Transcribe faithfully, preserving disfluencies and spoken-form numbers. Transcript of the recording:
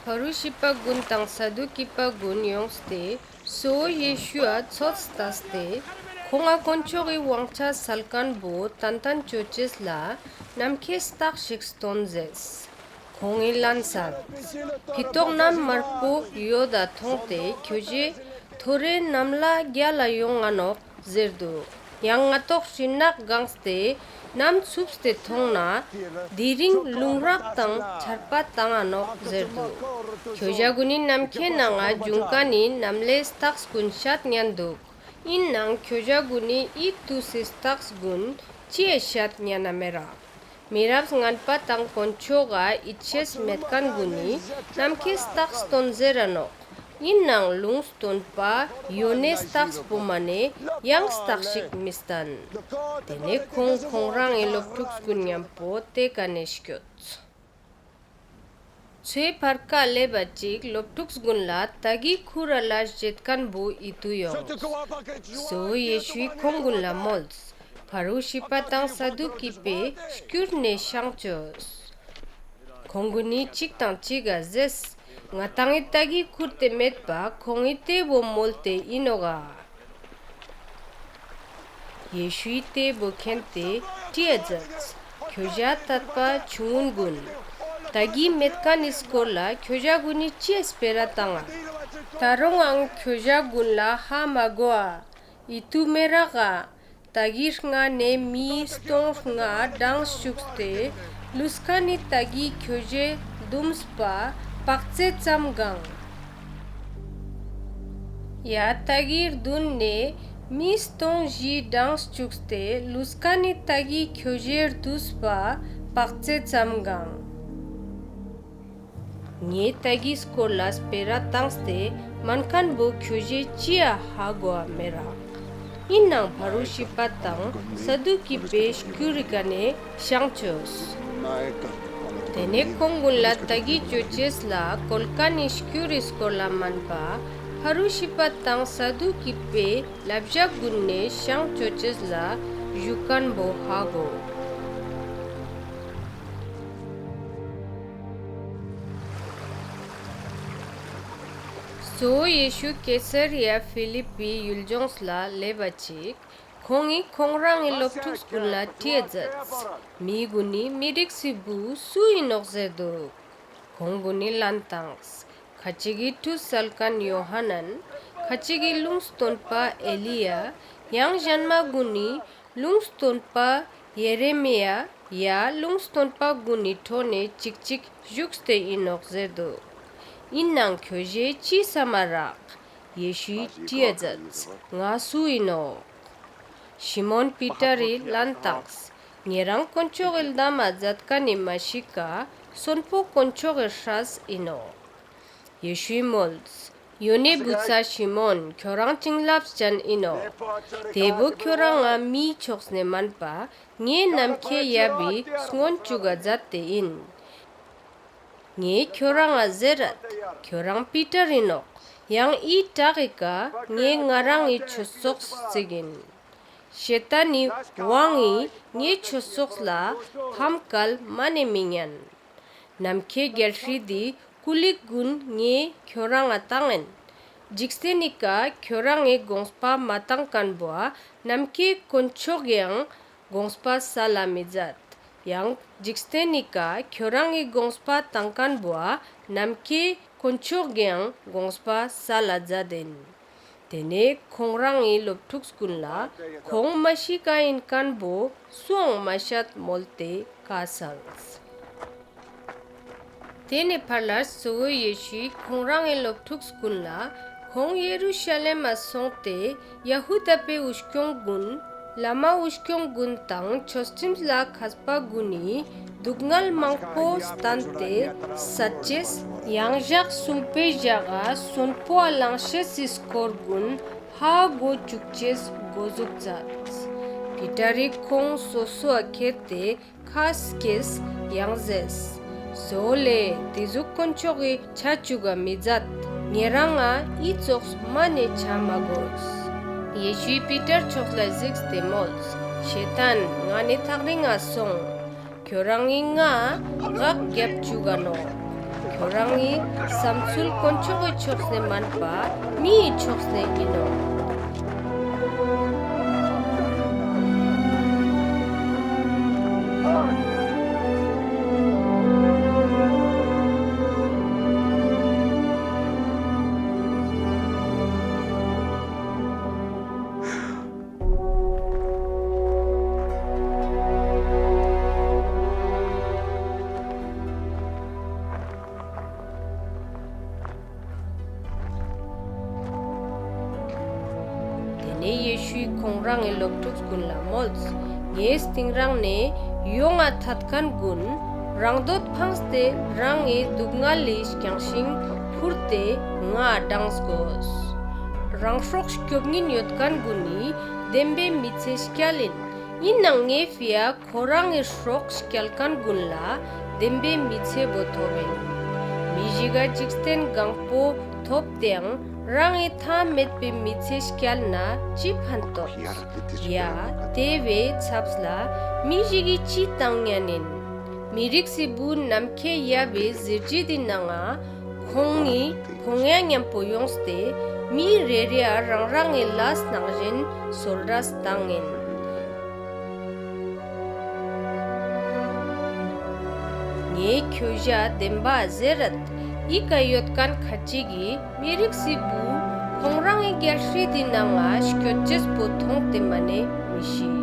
ཕ་རུ་ཤི་པ་གུན་དང་ས་དུ་ཀི་པ་གུན་ཡོངས་ཏེ་གཙོ་བོ་ཡེ་ཤུའ་ཚོད་ལྟས་ཏེ་ཁོང་ང་དཀོན་མཆོག་གི་ཝང་ཆ་སལ་ཁན་བོ་ཏན་ཏན་ཅོ་ཅེས་ལ་ནམ་ཁའེ་རྟགས་ཤིག་སྟོན་ཟེརས། ཁོང་ངི་ལན་སལ། ཕི་ཏོག་ནམ་མར་པོ་ཡོད་ད་ཐོང་ཏེ་ཁྱོ་ཞའེ་ཐོ་རེ་ནམ་ལ་གྱལ་ལ་ཡོང་ང་ནོག་ཟེར་དུག། ཡང་སྔ་ཏོག་སྤྲིན་ནག་གངས་ཏེ་ནམ་ཚུབས་ཏེ་ཐོང་ན་དེ་རིང་ལུང་རགས་དང་ཆར་པ་ཏང་ང་ནོག་ཟེར་དུག། ཁྱོ་ཞ་གུན་ནི་ནམ་ཁའེ་ནང་ང་ཇུང་ཁན་ནི་ནམ་ལའེ་རྟགས་གུན་ཤད་ཉན་དུག། ཨིན་ནའང་ཁྱོ་ཞ་གུན་ནི་འི་ཏུས་སི་རྟགས་གུན་ཅིའ་ཤད་ཉན་ན་མེ་རག། མི་རབས་ངན་པ་དང་དཀོན་མཆོག་ག་ཨིད་ཆེས་མེད་ཁན་གུན་ནི་ནམ་ཁའེ་རྟགས་སྟོན་ཟེར་ར་ནོག། ཨིན་ནའང་ལུང་སྟོན་པ་ཡོ་ནའེ་རྟགས་པོ་མ་ནེ་ཡང་རྟགས་ཤིག་མི་སྟན། ཏེ་ནེ་ཁོང་ཁོང་རང་ངི་ལོབ་ཕྲུགས་གུན་ཉམ་པོ་ཏེ་ཀ་ནེ་སྐྱོད། ཚོའེ་ཕར་ཀ་ལེབ་བ་ཅིག་ལོབ་ཕྲུགས་གུན་ལ་ཏ་གི་ཁུར་ར་ལ་ཞེད་ཁན་བོ་ཨིད་ཏུ་ཡོངས། གཙོ་བོ་ཡེ་ཤུའི་ཁོང་གུན་ལ་མོལས། ཕ་རུ་ཤི་པ་དང་ས་དུ་ཀི་པའེ་སྐྱུར་ནེ་ཤང་ཅོས། ཁོང་གུན་ནི་ཅིག་དང་ཅིག་ག་ཟེརས། ང་དང་ངི་ཏ་གི་ཁུར་ཏེ་མེད་པ་ཁོང་ངི་ཏེ་བོ་མོལ་ཏེ་ཨིན་ནོག་ག། ཡེ་ཤུའི་ཏེ་བོ་ཁྱེན་ཏེ་ཏྲིའ་ཛདས། ཁྱོ་ཞ་ཏད་པ་ཆུང་ངུན་གུན། ཏ་གི་མེད་ཁན་ནི་སྐོར་ལ་ཁྱོ་ཞ་གུན་ནི་ཅིའ་སྤེ་ར་ཏང་ང་། ཏ་རུང་ངང་ཁྱོ་ཞ་གུན་ལ་ཧ་མ་གོའ། ཨིད་ཏུ་མེ་རག་ག། ཏ་གི་རྔ་ནེ་མི་སྟོང་ལྔ་དྲངས་ཅུགས་ཏེ་ལུས་ཁན་ནི་ཏ་གི་ཁྱོ་ཞའེ་དུམས་པ་པག་ཚེ་ཙམ་གང་། ཡ་ཏ་གི་རྡུན་ནེ་མི་སྟོང་ཞི་དྲངས་ཅུགས་ཏེ་ལུས་ཁན་ནི་ཏ་གི་ཁྱོ་ཞའེ་རྡུས་པ་པག་ཚེ་ཙམ་གང་། ངའེ་ཏ་གི་སྐོར་ལ་སྤེ་ར་ཏངས་ཏེ་མན་ཁན་བོ་ཁྱོ་ཞའེ་ཅིའ་ཧ་གོའ་མེ་རག། ཨིན་ནའང་ཕ་རུ་ཤི་པ་དང་ས་དུ་ཀི་པའེ་སྐྱུར་རི་ཀ་ནེ་ཤང་ཅོས། ཏེ་ནེ་ཁོང་གུན་ལ་ཏ་གི་ཅོ་ཅེས་ལ་ཀོལ་ཁན་ནི་སྐྱུར་རི་སྐོར་ལ་མན་པ་ཕ་རུ་ཤི་པ་དང་ས་དུ་ཀི་པའེ་ལབ་ཞ་གུན་ནེ་ཤང་ཅོ་ཅེས་ལ་ཞུ་ཁན་བོ་ཧ་གོ། གཙོ་བོ་ཡེ་ཤུ་ཀེ་སར་ཡ་ཕི་ལིབ་པི་ཡུལ་ཇོངས་ལ་ལེབ་བ་ཅིག་ཁོང་ངི་ཁོང་རང་ངི་ལོབ་ཕྲུགས་གུན་ལ་ཏྲིའ་ཛདས། མི་གུན་ནི་མི་རིགས་སི་བུ་སུ་ཨིན་ནོག་ཟེར་དུག། ཁོང་གུན་ནི་ལན་ཏངས། ཁ་ཅིག་གི་ཁྲུས་སལ་ཁན་ཡོ་ཧཱ་ནན། ཁ་ཅིག་གི་ལུང་སྟོན་པ་ཨེ་ལི་ཡཱ། ཡང་ཞན་མ་གུན་ནི་ལུང་སྟོན་པ་ཡེ་རེ་མི་ཡཱ་ཡ་ལུང་སྟོན་པ་གུན་ནི་ཕྲོ་ནེ་ཅིག་ཅིག་ཞུགས་ཏེ་ཨིན་ནོག་ཟེར་དུག། ཨིན་ནའང་ཁྱོ་ཞའེ་ཅི་སམ་མ་རག། ཡེ་ཤུའི་ཏྲིའ་ཛདས། ང་སུ་ཨིན་ནོག། ཤི་མོན་པི་ཏར་རི་ལན་ཏངས། ཉེ་རང་དཀོན་མཆོག་གི་ལྡམ་མ་ཛད་ཁན་ནི་མ་ཤི་ཀ་སོན་པོ་དཀོན་མཆོག་གི་སྲས་ཨིན་ནོག། ཡེ་ཤུའི་མོལས། ཡོ་ནའེ་བུ་ཚ་ཤི་མོན་ཁྱོ་རང་ཅིན་ལབས་ཅན་ཨིན་ནོག། ཏེ་བོ་ཁྱོ་རང་ང་མིའི་ཕྱོགས་ནེ་མན་པ་ངའེ་ནམ་ཁའེ་ཡབ་བི་སྔུན་ཅུག་ག་ཛད་ཏེ་ཨིན། ངའེ་ཁྱོ་རང་ང་ཟེར་རད། ཁྱོ་རང་པི་ཏར་ཨིན་ནོག། ཡང་འི་བྲག་གི་ཀ་ངའེ་ང་རང་ངི་ཆོས་ཚོགས་རྩིག་ཨིན། ཤེ་ཏཱན་ནི་ཝང་ངི་ངའེ་ཆོས་ཚོགས་ལ་ཕམ་ཀལ་མ་ནེ་མི་ཉན། ནམ་ཁའེ་གྱལ་སྲིད་དི་ཀུ་ལིག་གུན་ངའེ་ཁྱོ་རང་ང་ཏང་ཨིན། ཇིག་རྟེན་ནི་ཀ་ཁྱོ་རང་ངི་གོངས་པ་མ་ཏང་ཁན་བོའ་ནམ་ཁའེ་དཀོན་མཆོག་གི་ཡང་གོངས་པ་སལ་ལ་མི་ཛད། ཡང་ཇིག་རྟེན་ནི་ཀ་ཁྱོ་རང་ངི་གོངས་པ་ཏང་ཁན་བོའ་ནམ་ཁའེ་དཀོན་མཆོག་གི་ཡང་གོངས་པ་སལ་ལ་ཛད་ཨིན། ཏེ་ནེ་ཁོང་རང་ངི་ལོབ་ཕྲུགས་གུན་ལ་ཁོང་མ་ཤི་ཀ་ཨིན་ཁན་བོ་སུའང་མ་ཤད་མོལ་ཏེ་ཀའ་སལས། ཏེ་ནེ་ཕར་ལ་གཙོ་བོ་ཡེ་ཤུའི་ཁོང་རང་ངི་ལོབ་ཕྲུགས་གུན་ལ་ཁོང་ཡེ་རུ་ཤ་ལེམ་མ་སོང་སྟེ་ཡ་ཧུ་དཱ་པའེ་འུ་སྐྱོང་གུན་བླ་མ་འུ་སྐྱོང་གུན་དང་ཆོས་ཁྲིམས་ལ་ཁས་པ་གུན་ནི་རྡུག་ངལ་མང་པོ་སྟན་ཏེ་སད་ཅེས་ཡང་ཞག་སུམ་པའེ་ཞག་ག་སོན་པོའ་ལངས་ཤེས་སི་སྐོར་གུན་ཧ་གོ་ཅུག་ཅེས་གོ་ཟུག་ཛདས། པི་ཏར་རི་ཁོང་སོ་སོའ་ཁྱེར་ཏེ་ཁ་སྐྱེས་ཡང་ཟེརས། གཙོ་བོ་ལེ་ཏེ་ཟུག་དཀོན་མཆོག་གི་ཆ་ཅུག་ག་མི་ཛད། ཉེ་རང་ང་འི་ཙོགས་མ་ནེ་ཆ་མ་གོས། ཡེ་ཤུའི་པི་ཏར་ཕྱོགས་ལ་ཟིགས་ཏེ་མོལས། ཤེ་ཏཱན་ང་ནེ་ཐག་རིང་ང་སོང་། ཁྱོ་རང་ངི་ང་འགག་གྱབ་ཅུག་ག་ནོག། ཁྱོ་རང་ངི་བསམ་ཚུལ་དཀོན་མཆོག་གི་ཕྱོགས་ནེ་མན་པ་མིའི་ཕྱོགས་ནེ་ཨིན་ནོག། ཏེ་ནེ་ཡེ་ཤུའི་ཁོང་རང་ངི་ལོབ་ཕྲུགས་གུན་ལ་མོལས། ངའེ་སྟིང་རང་ནེ་ཡོང་ང་ཐད་ཁན་གུན་རང་དོད་ཕངས་ཏེ་རང་ངི་རྡུག་ངལ་ལི་རྐྱང་ཤིང་ཕུར་ཏེ་ང་ང་ལྡང་གོས། རང་སྲོག་སྐྱོབ་ཉིན་ཡོད་ཁན་གུན་ནི་དེན་པའེ་མི་ཚེ་སྐྱལ་ཨིན། ཨིན་ནའང་ངའེ་ཕིའ་ཁོ་རང་ངི་སྲོག་སྐྱལ་ཁན་གུན་ལ་དེན་པའེ་མི་ཚེ་བོ་ཐོབ་ཨིན། མི་ཞིག་ག་ཇིག་རྟེན་གང་པོ་ཐོབ་སྟེའང་རང་ངི་ཐའ་མེད་པའེ་མི་ཚེ་སྐྱལ་ན་ཅི་ཕན་ཐོགས། ཡ་ཏེ་བོའེ་ཚབས་ལ་མི་ཞིག་གི་ཅི་ཏང་ཉན་ཨིན། མི་རིགས་སི་བུ་ནམ་ཁའེ་ཡབ་བི་གཟི་བརྗིད་དི་ནང་ང་ཁོང་ངི་ཕོ་ཉ་ཉམ་པོ་ཡོངས་ཏེ་མི་རེ་རེའ་རང་རང་ངི་ལས་ནང་ཞིན་སོལ་རས་ཏང་ཨིན། ངའེ་ཁྱོ་ཞའ་དེན་བ་ཟེར་རད། འི་ཀ་ཡོད་ཁན་ཁ་ཅིག་གི་མི་རིགས་སི་བུ་ཁོང་རང་ངི་གྱལ་སྲིད་དི་ནང་ང་སྐྱོད་ཅེས་པོ་ཐོང་སྟེ་མ་ནེ་མི་ཤི།